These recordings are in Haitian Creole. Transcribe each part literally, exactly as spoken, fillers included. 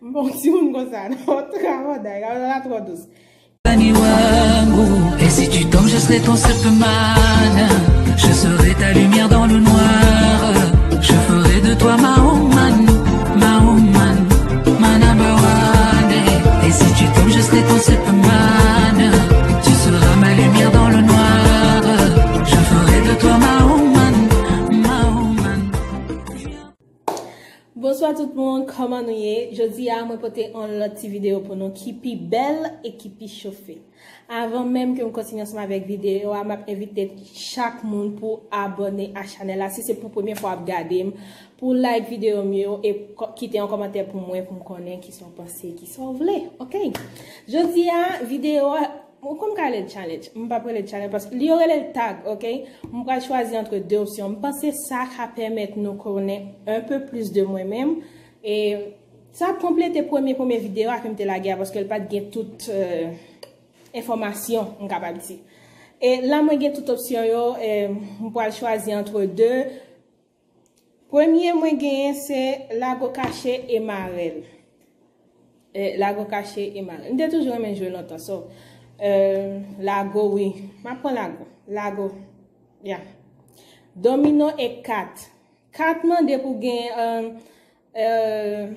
M pa yon timoun konsa, non. Travay, travay la twò dous. Ni wangu. Et si tu tombes, je serai ton Superman. Je serai ta lumière dans le noir. Je ferai de toi ma woman, ma woman, ma number one. Et si tu tombes, je serai ton Superman. Tu seras ma lumière dans le noir. Je ferai de toi ma woman, ma woman. Bonswa tout moun, kòman nou ye? Jodi a, mwen pote yon lòt ti videyo pou nou ki pi bèl e ki pi chofe. Avan menm ke m kontinye ansanm avèk videyo a, m ap envite chak moun pou abòne a chanèl la. Si se pou premye fwa w ap gade m, pou like videyo m yo e kò- kite yon kòmantè pou mwen, pou m konnen kisa w panse, kisa w vle. Oke? Jodi a, videyo a, ou konn m ka rele l challenge. M p ap rele l challenge paske li yo rele l tag, oke? M pral chwazi antre de opsyon. M panse sa ka pèmèt nou konnen un peu plus de mwen menm. E sa ap konplete premye, premye videyo a ke m te lage a, paske l pa t gen tout, euh, enfòmasyon, m kapab di. E la, mwen gen tout opsyon yo, e m pral chwazi antre de. Premye mwen genyen se Lago Kache e Marèl. E, Lago Kache e Marèl. M te toujou renmen jwe lontan, so, euh, Lago, wi. M ap pran Lago. Lago. Ya. Domino e kat. Kat mande pou gen, euh, euh,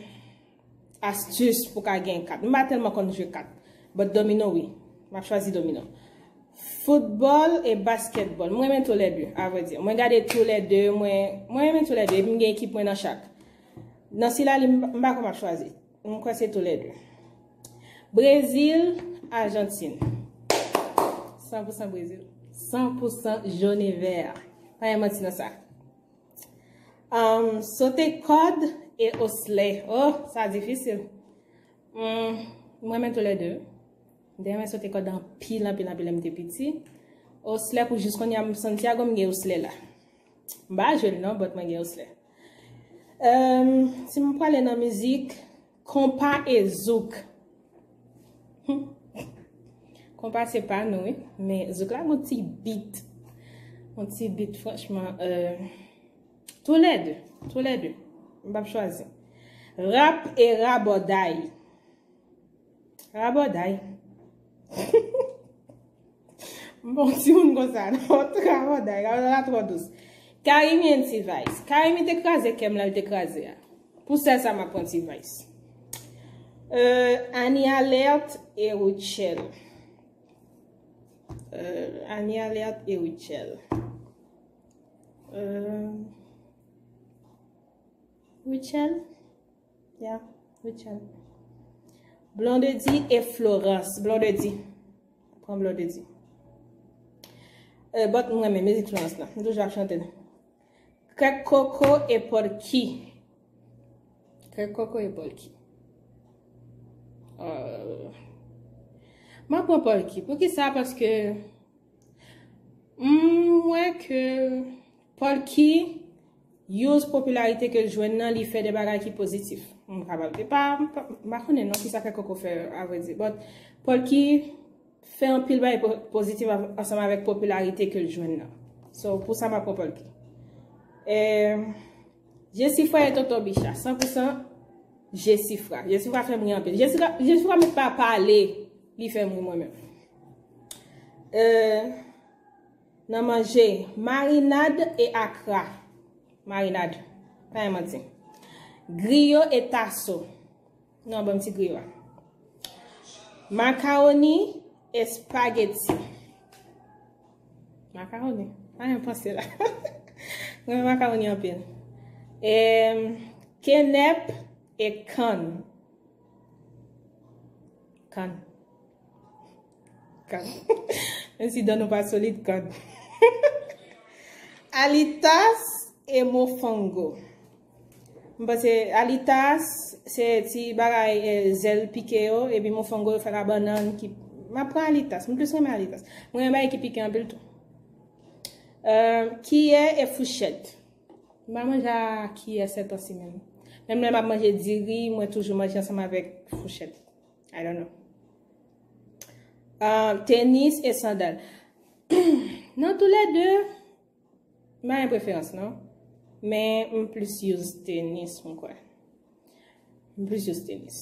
astis pou ka gen kat. M pa tèlman konn jwe kat. But domino, wi. M ap chwazi domino. Foutbòl e baskètbòl. Mwen renmen tou lè de, a vrè di. Mwen gade tou lè de, mwen, mwen renmen tou lè de. Epi m gen ekip mwen nan chak. Nan sila li, m m pa kwè m ap chwazi. M kwè se tou lè de. Brezil, Ajantin. San pou san Brezil. San pou san jòn e vè. Pa gen manti nan sa. Um, sote kòd e oslè. Oh, sa difisil. Hmm, mwen renmen tou lè de. M te renmen sote kòd anpil, anpil, anpil lè m te piti. Oslè pou jis kounye a, m Santiago, m gen oslè la. M pa jwe l non, but mwen gen oslè. Um, si m prale nan mizik, konpa e zouk. Konpa se pa nou, wi. Men zouk la gon ti bit. Yon ti bit, franchman. Euh, tou lè de. Tou lè de. M p ap chwazi. Rap e rabòday. Rabòday. M pa yon timoun konsa, non. Rabòday. Rabòday la twò dous. Carimi and T-Vice. Carimi te kraze kè m lè l te kraze a. Pou sèl sa, m ap pran T-Vice. Euh, Annie Alerte e Rutshelle. Euh, Annie Alerte e Rutshelle. Euh, Rutshelle? Ya, Rutshelle. Blondedy e Florence. Blondedy. Pran Blondedy. Euh, but mwen renmen mizik Florence la. M toujou ap chante l. Krèk koko e Polky. Krèk koko e Polky. Euh, m ap pran Polky. Poukisa? Paske m wè ke Polky use popilarite ke l jwenn nan, li fè de bagay ki pozitif. M kapab, e pa, m pa, m pa konnen non kisa Krèk koko fè, a vrè di. But Polky fè anpil bagay po- pozitif av- ansanm avèk popilarite ke l jwenn nan. So, pou sa, m ap pran Polky. Eh, Jesifra e Tonton Bicha, san pou san Jesifra. Jesifra fè m ri anpil. Jesifra, Jesifra menm pa pale, li fè m ri mwen menm. Euh, nan manje, marinad e akra. Marinad. Pa gen manti. Griyo e taso. Non, ban m ti griyo a. Makawoni, espageti. Makawoni. Pa gen panse la. Mwen renmen makawoni anpil. Em, kenèp e kann. Kann. Kann. Menm si dan nou pa solid, kann. Alitas e mofongo. M panse alitas se ti bagay, eh, zèl pike yo, epi mofongo yo fè la bannann ki, m ap pran alitas, m plis renmen alitas. Mwen renmen bagay ki pike anpil tou. Euh, kiyè e fouchèt. M pa manje a kiyè sètansi menm. Menm lè m ap manje diri, mwen toujou manje ansanm avèk fouchèt. I don't know. Euh, tenis e sandal. Nan tou lè de, m pa gen preferans non. Men m plis use tenis, m kwè. M plis jis tenis.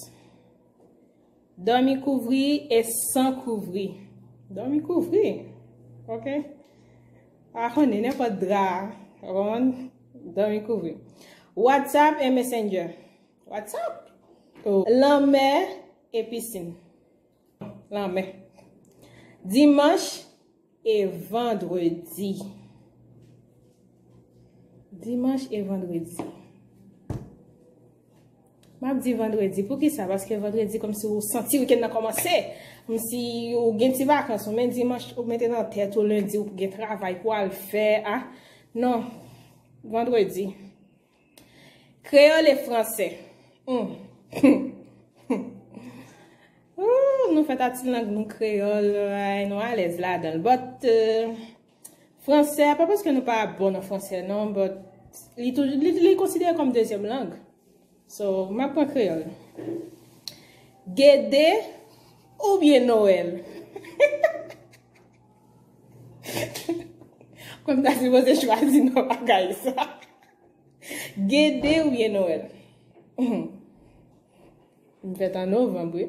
Dòmi kouvri e san kouvri. Dòmi kouvri. Ok? A konnen nenpòt dra. Ou konprann? Dòmi kouvri. WhatsApp e Messenger. WhatsApp? Oh. Lanmè e pisin. Lanmè. Dimanch e vandredi. Dimanch e vandredi. M ap di vandredi. Poukisa? Paske vandredi, kòmsi ou santi wikenn nan kòmanse. Kòmsi ou gen ti vakans, ou men dimanch, ou mete nan tèt ou lendi, ou gen travay pou al fè. Ah, non. Vandredi. Kreyòl e fransè. Hmm. Ooh, nou fè tati lang nou kreyòl, ay, nou alèz ladan l. But, euh, fransè, pa paske nou pa bon nan fransè, non, but li, tou, li, li konsidere kòm dezyèm lang. So, m ap pran kreyòl. Gede oubyen Nwèl? Kòm ta sipoze chwazi nan bagay sa. Gede oubyen Nwèl? M fèt an novanm, wi.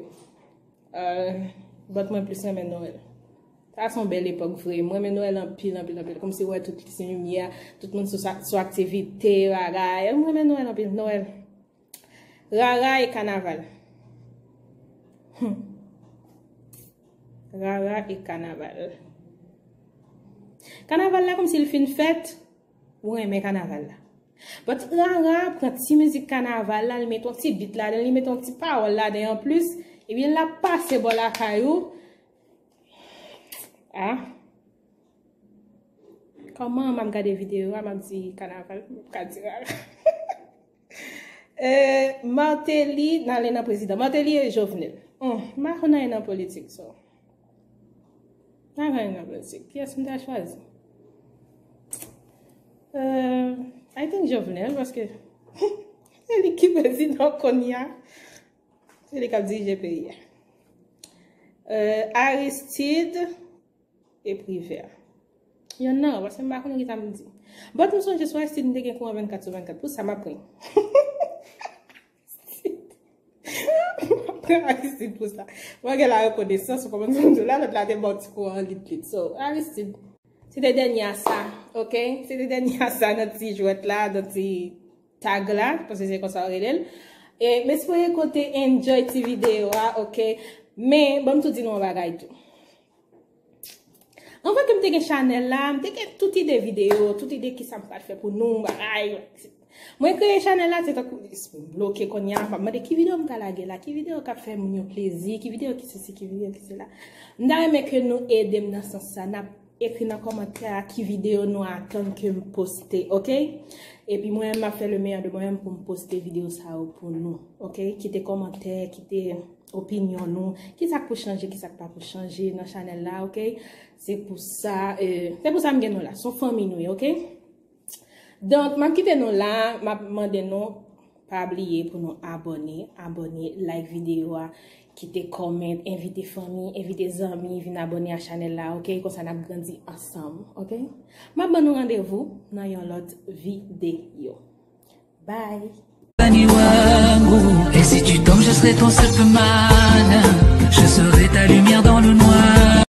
Euh, but mwen plis renmen Nwèl. Sa se yon bèl epòk vre. Mwen renmen Nwèl anpil, anpil, anpil. Kòmsi ou wè tout ti limyè, tout moun sou, sou aktivite, bagay. Mwen renmen Nwèl anpil. Nwèl. Rara e kanaval. Hmm. Rara e kanaval. Kanaval la kòmsi l fin fèt, ou renmen kanaval la. But Rara pran ti mizik kanaval la, li met yon ti beat ladan, li met yon ti pawòl ladan anplis, epi l ap pase bò lakay ou. Ah. Kòman m ap gade videyo a, m ap di kanaval, m ap ka di Rara. Euh, Martelly, n ale nan prezidan. Martelly e Jovenel. Hmm, m pa konn anyen nan politik, so. M pa konn anyen nan politik. Kiyès m ta chwazi? Euh, I think Jovenel, paske se li ki prezidan kounye a. Se li k ap dirije peyi a. Euh, Aristide e Privert. Yonn nan, paske m pa konnen ki sa m di. But m sonje sou Aristide m te gen kouran vennkat sou vennkat. Pou sa m ap pran. M ap pran Aristide pou sa. Mwen gen la rekonesans, ou konprann sa m di w la, lòt la te ba w ti kouran lit lit. So, Aristide. Se te dènye a sa, ok? Se te dènye a sa nan ti jwèt la, nan ti tag la, paske se konsa yo rele l. E m espere ke w te enjoy ti videyo a, ok? Men, ban m tou di nou yon bagay tou. Anvan ke m te gen chanèl la, m te gen tout ide videyo, tout ide kisa m pral fè pou nou, bagay. Mwen kreye chanèl la, se tankou, m bloke kounye a, m ap mande ki videyo m ta lage la, ki videyo k ap fè moun yo plezi, ki videyo ki sesi, ki videyo ki sela. M ta renmen ke nou ede m nan sans sa, n ap ekri nan kòmantè a ki videyo nou atann ke m poste, ok? Epi mwen menm m ap fè le meilleur de mwen menm pou m poste videyo sa yo pou nou, ok? Kite kòmantè, kite opinyon nou, kisa k pou chanje, kisa k pa pou chanje nan chanèl la, ok? Se pou sa, euh, se pou sa m gen nou la, se yon fanmi nou ye, ok? Donk, m ap kite nou la, m ap mande nou, pa bliye pou nou abòne, abòne, like videyo a, kite comment, envite fanmi, envite zanmi, vin abòne a chanèl la, ok? Konsa n ap grandi ansanm, ok? M ap ban nou randevou nan yon lòt videyo. Bye! Dani Wango. Et si tu tombes, je serai ton Superman. Je serai ta lumière dans le noir.